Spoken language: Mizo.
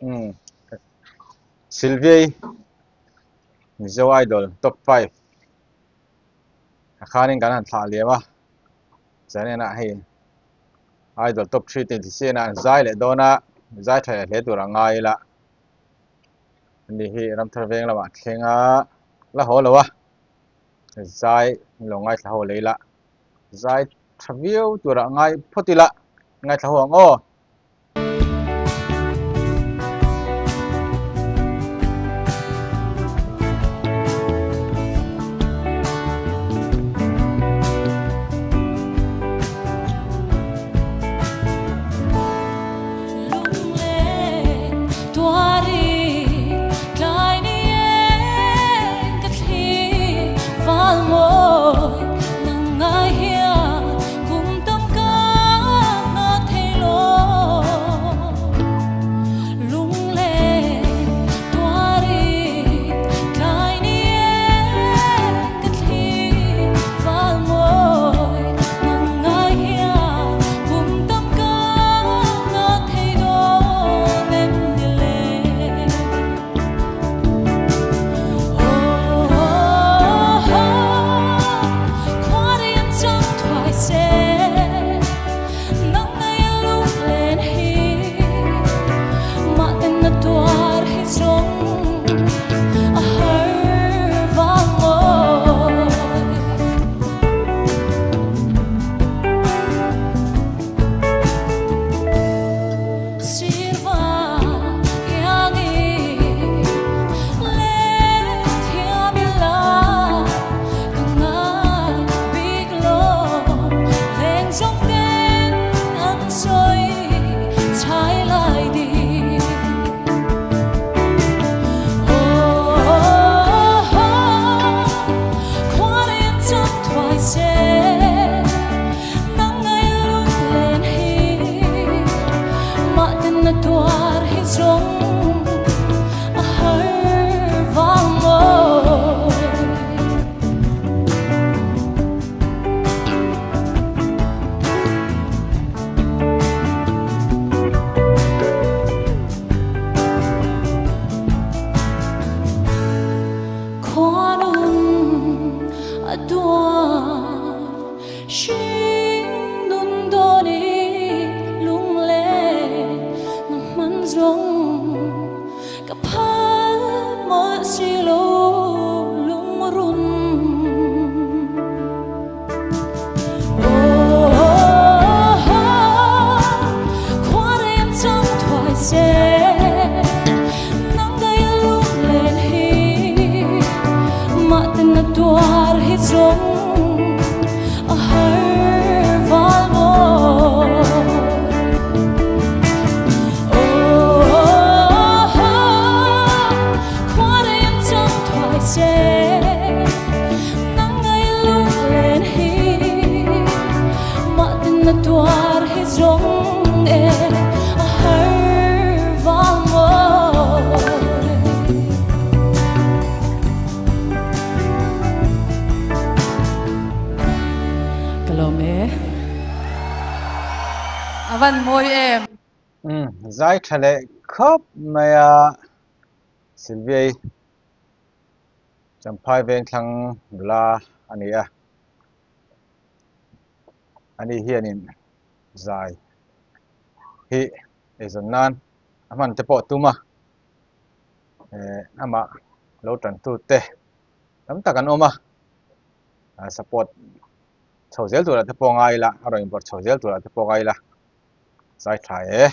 Umm Sylvia-i Mizo Idol top 5 a khanin kan han thlah liam a zanin ah hei Idol top 3 te inti chian a an zai leh dawn a zai tha leh hle tur a ngai ila ani hi Ramthar veng lamah a thleng a la haw lo a zai lo ngaithla ho leh ila zai tha viau turah ngai phawt ila ngaithla ho ang aw. A van mawi em. Umm zai tha leh khawp mai a Sylvia-i Champhai Vengthlang nula a ni a, ani hianin zai hi eizawn nan a hman te pawh a tum a, eh amah lo tantu te tam tak an awm a, support chho zel turah te pawh a ngai ila, a rawn inbawrh chho zel turah te pawh a ngai ila, zai tha e.